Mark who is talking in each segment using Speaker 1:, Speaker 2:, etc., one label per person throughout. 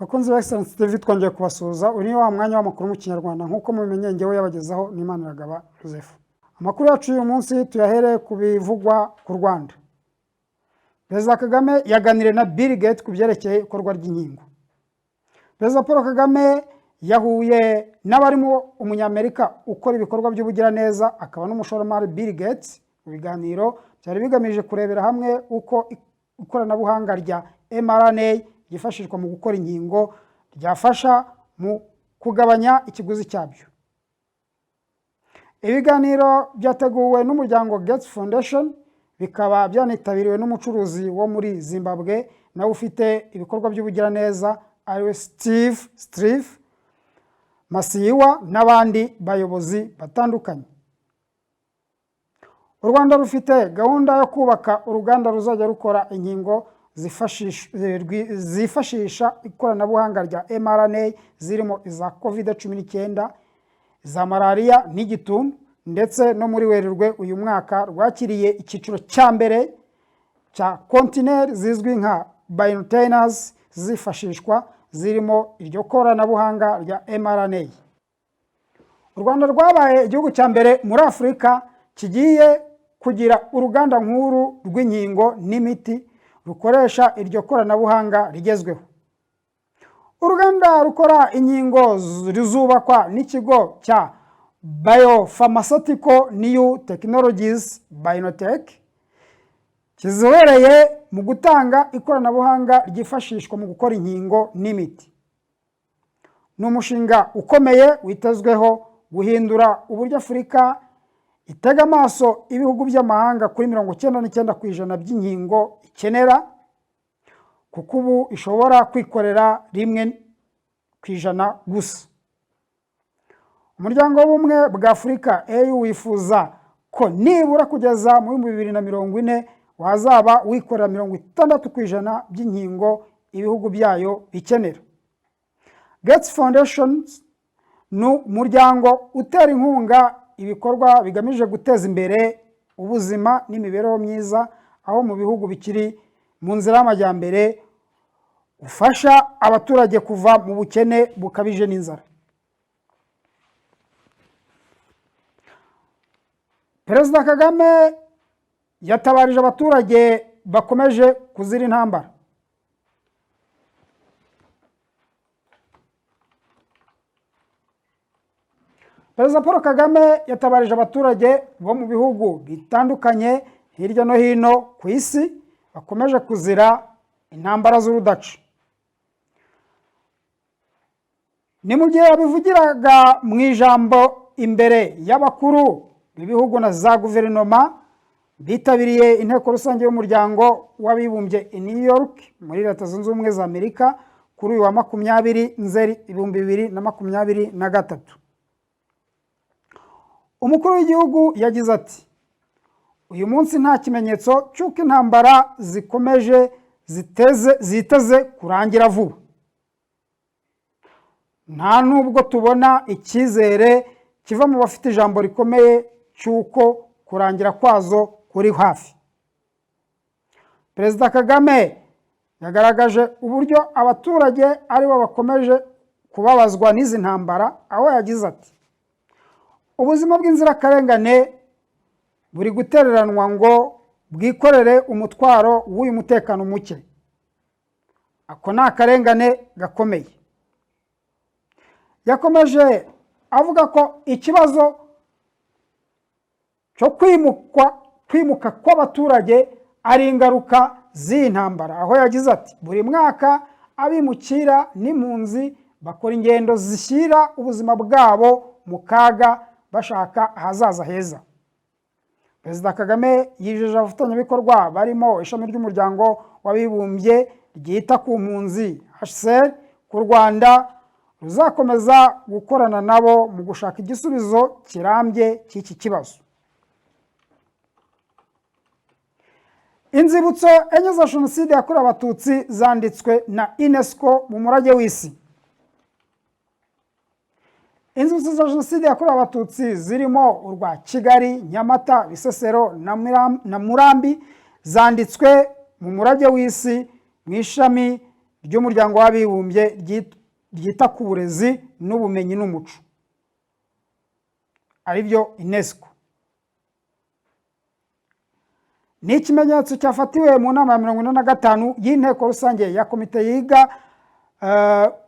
Speaker 1: Bakunzi ba Excellence TV, twongeye kubasuhuza. Uyu ni wa mwanya w'amakuru mu Kinyarwanda, nk'uko mubimenye ngewe yabagezaho n'Imaniragaba Joseph. Amakuru yacu y'uyu munsi tuyahere ku bivugwa ku Rwanda. Perezida Kagame yaganiriye na Bill Gates ku byerekeye ikorwa ry'inkingo. Perezida Paul Kagame yahuye n'abarimo umunyamerika ukora ibikorwa by'ubugiraneza akaba n'umushoramari Bill Gates, mu biganiro byari bigamije kurebera hamwe uko ikoranabuhanga rya mRNA ryifashishwa mu gukora inkingo ryafasha mu kugabanya ikiguzi cyabyo. Ibiganiro byateguwe n'umuryango Gates Foundation, bikaba byanitabiriwe n'umucuruzi wo muri Zimbabwe nawe ufite ibikorwa by'ubugiraneza, ariwe Steve Masiyiwa, n'abandi bayobozi batandukanye. U Rwanda rufite gahunda yo kubaka uruganda ruzajya rukora inkingo zifashisha ikoranabuhanga rya mRNA, zirimo iza COVID-19, iza malariya n'igituntu. Ndetse no muri Werurwe uyu mwaka rwakiriye icyiciro cya mbere cya kontineri zizwi nka BioNTainers zifashishwa zirimo iryo koranabuhanga rya mRNA. U Rwanda rwabaye igihugu cya mbere muri Afurika kigiye kugira uruganda nk'uru rw'inkingo n'imiti rukoresha iryo koranabuhanga rigezweho. Uruganda rukora inkingo ruzubakwa n'ikigo cya Biopharmaceutical New Technologies, BioNTech, kizobereye mu gutanga ikoranabuhanga ryifashishwa mu gukora inkingo n'imiti. Ni umushinga ukomeye witezweho guhindura uburyo Afurika itega amaso ibihugu by'amahanga kuri 99% by'inkingo ikenera, kuko ubu ishobora kwikorera 1% gusa. Umuryango w'Ubumwe bwa Afurika, AU, wifuza ko nibura kugeza mu 2040 wazaba wikorera 60% by'inkingo ibihugu byayo bikenera. Gates Foundation ni umuryango utera inkunga ibikorwa bigamije guteza imbere ubuzima n'imibereho myiza, aho mu bihugu bikiri mu nzira y'amajyambere ufasha abaturage kuva mu bukene bukabije n'inzara. Perezida Kagame yatabarije abaturage bakomeje kuzira intambara. Perezida Paul Kagame yatabarije abaturage bo mu bihugu bitandukanye hirya no hino ku isi bakomeje kuzira intambara z'urudaca. Ni mu gihe yabivugiraga mu ijambo imbere y'abakuru b'ibihugu na za guverinoma bitabiriye Inteko Rusange y'Umuryango w'Abibumbye i New York muri Leta Zunze Ubumwe za Amerika kuri uyu wa 20 Nzeri 2023. Umukuru w'igihugu yagize ati: "Uyu munsi nta kimenyetso cy'uko intambara zikomeje ziteze ziteze kurangira vuba. Nta nubwo tubona icyizere kiva mu bafite ijambo rikomeye cy'uko kurangira kwazo kuri hafi." Perezida Kagame yagaragaje uburyo abaturage aribo bakomeje kubabazwa n'izi ntambara, aho yagize ati: "Ubuzima bw'inzirakarengane buri gutereranwa ngo bwikorere umutwaro w'uyu mutekano muke. Ako ni akarengane gakomeye." Yakomeje avuga ko ikibazo cyo kwimuka kw'abaturage ari ingaruka z'iyi ntambara, aho yagize ati: "Buri mwaka abimukira n'impunzi bakora ingendo zishyira ubuzima bwabo mu kaga bashaka ahazaza heza." Perezida Kagame yijeje abafatanyabikorwa barimo ishami ry'Umuryango w'Abibumbye ryita ku mpunzi, HCR, ku Rwanda ruzakomeza gukorana nabo mu gushaka igisubizo kirambye cy'iki kibazo. Inzibutso enye za Jenoside yakorewe Abatutsi zanditswe na UNESCO mu murage w'isi. Inzibutso za Jenoside yakorewe Abatutsi zirimo urwa Kigali, Nyamata, Bisesero na Murambi zanditswe mu murage w'isi mu ishami ry'Umuryango w'Abibumbye ryita ku burezi n'ubumenyi n'umuco, aribyo UNESCO. Ni ikimenyetso cyafatiwe mu nama ya 45 y'inteko rusange ya komite yiga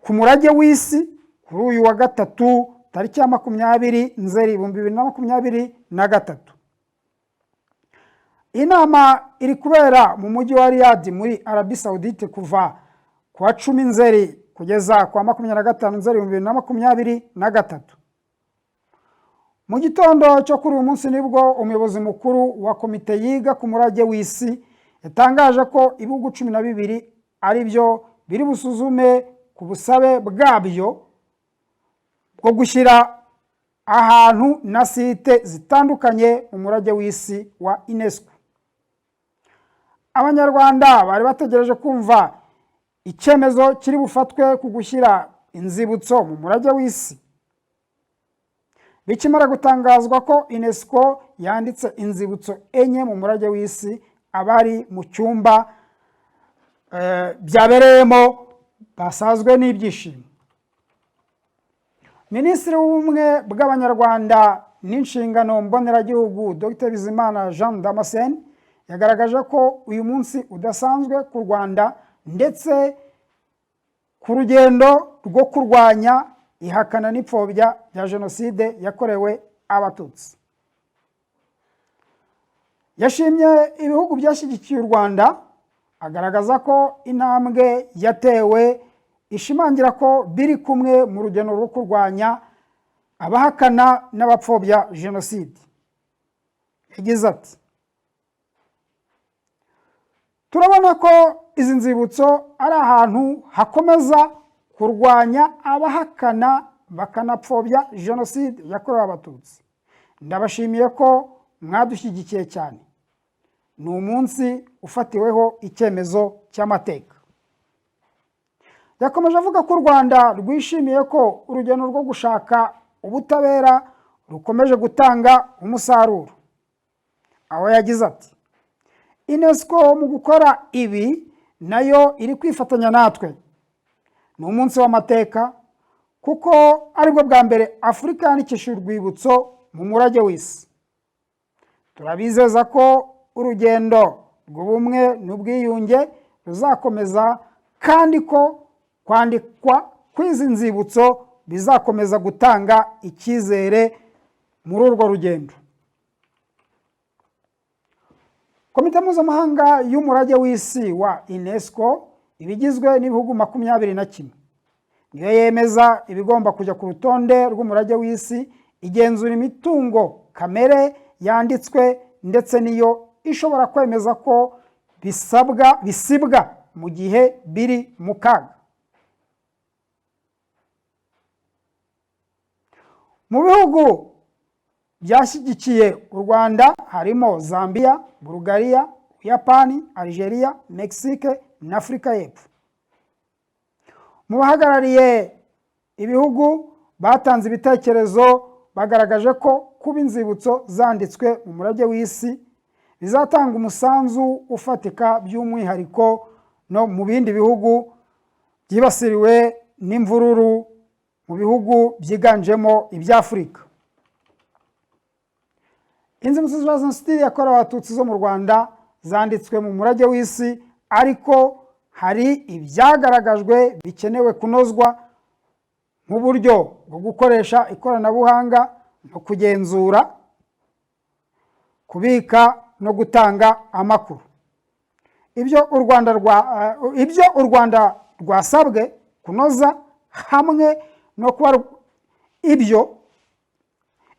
Speaker 1: ku murage w'isi kuri uyu wa gatatu, tariki ya 20 Nzeri 2023. Inama iri kubera mu mujyi wa Riyadh muri Arabie Saoudite kuva ku wa 10 Nzeri kugeza ku wa 25 Nzeri 2023. Mu gitondo cyo kuri uyu munsi nibwo umuyobozi mukuru wa komite yiga ku murage w'isi yatangaje ko ibihugu 12 ari byo biri busuzume ku busabe bwabyo bwo gushyira ahantu na site zitandukanye mu murage w'isi wa UNESCO. Abanyarwanda bari bategereje kumva icyemezo kiri bufatwe ku gushyira inzibutso mu murage w'isi. Bikimara gutangazwa ko UNESCO yanditse inzibutso 4 mu murage w'isi, abari mu cyumba byabereyemo basazwe n'ibyishimo. Minisitiri w'Ubumwe bw'Abanyarwanda n'Inshingano Mboneragihugu, Dr Bizimana Jean Damascene, yagaragaje ko uyu munsi udasanzwe ku Rwanda ndetse ku rugendo rwo kurwanya ihakana n'ipfobya rya Jenoside yakorewe Abatutsi. Yashimye ibihugu byashyigikiye u Rwanda, agaragaza ko intambwe yatewe ishimangira ko biri kumwe mu rugendo rwo kurwanya abahakana n'abapfobya Jenoside. Yagize ati: "Turabona ko izi nzibutso ari ahantu hakomeza kurwanya abahakana bakanapfobya Jenoside yakorewe Abatutsi. Ndabashimiye ko mwadushyigikiye cyane. Ni umunsi ufatiweho icyemezo cy'amateka." Yakomeje avuga ko u Rwanda rwishimiye ko urugendo rwo gushaka ubutabera rukomeje gutanga umusaruro, aho yagize ati: "UNESCO mu gukora ibi nayo iri kwifatanya natwe. Ni umunsi w'amateka kuko aribwo bwa mbere Afurika yandikishije urwibutso mu murage w'isi. Turabizeza ko urugendo rw'ubumwe n'ubwiyunge ruzakomeza kandi ko kwandikwa kw'izi nzibutso bizakomeza gutanga icyizere muri urwo rugendo." Komite mpuzamahanga y'umurage w'isi wa UNESCO iba igizwe n'ibihugu 21. Niyo yemeza ibigomba kujya ku rutonde rw'umurage w'isi, igenzura imitungo kamere yanditswe, ndetse niyo ishobora kwemeza ko bisabwa bisibwa mu gihe biri mu kaga. Mu bihugu byashyigikiye u Rwanda harimo Zambia, Bulgaria, Ubuyapani, Algeria, Mexique na Afurika y'Epfo. Mu bahagarariye ibihugu batanze ibitekerezo bagaragaje ko kuba inzibutso zanditswe mu murage w'isi bizatanga umusanzu ufatika, by'umwihariko no mu bindi bihugu byibasiriwe n'imvururu mu bihugu byiganjemo iby'Afurika. Inzibutso za Jenoside yakorewe Abatutsi zo mu Rwanda zanditswe mu murage w'isi, ariko hari ibyagaragajwe bikenewe kunozwa, nk'uburyo bwo gukoresha ikoranabuhanga no kugenzura, kubika no gutanga amakuru. Ibyo u Rwanda rwasabwe kunoza hamwe no kuba ibyo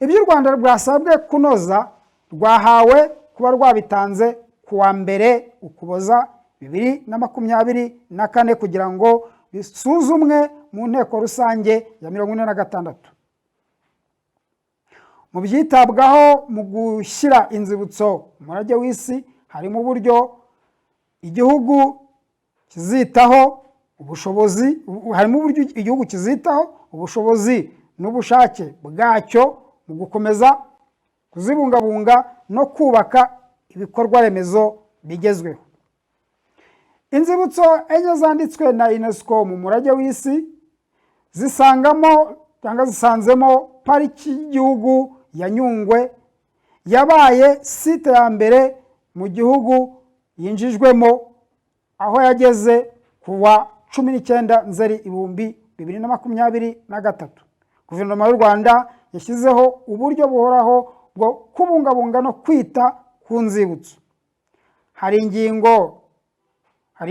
Speaker 1: u Rwanda rwasabwe kunoza rwahawe kuba rwabitanze ku wa 1 Ukuboza 2024 kugira ngo bisuzumwe mu nteko rusange ya 46. Mu byitabwaho mu gushyira inzibutso umurage w'isi harimo uburyo igihugu kizitaho ubushobozi, harimo uburyo igihugu kizitaho ubushobozi n'ubushake bwacyo mu gukomeza kuzibungabunga no kubaka ibikorwa remezo bigezweho. Inzibutso enye zanditswe na UNESCO mu murage w'isi zisangamo cyangwa zisanzemo Pariki y'Igihugu ya Nyungwe, yabaye site ya mbere mu gihugu yinjijwemo, aho yageze ku wa 19 Nzeri 2023. Guverinoma y'u Rwanda yashyizeho uburyo buhoraho bwo kubungabunga no kwita ku nzibutso. Hari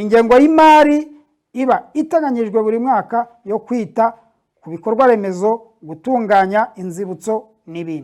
Speaker 1: ingengo y'imari iba iteganyijwe buri mwaka yo kwita ku bikorwa remezo, gutunganya inzibutso n'ibindi.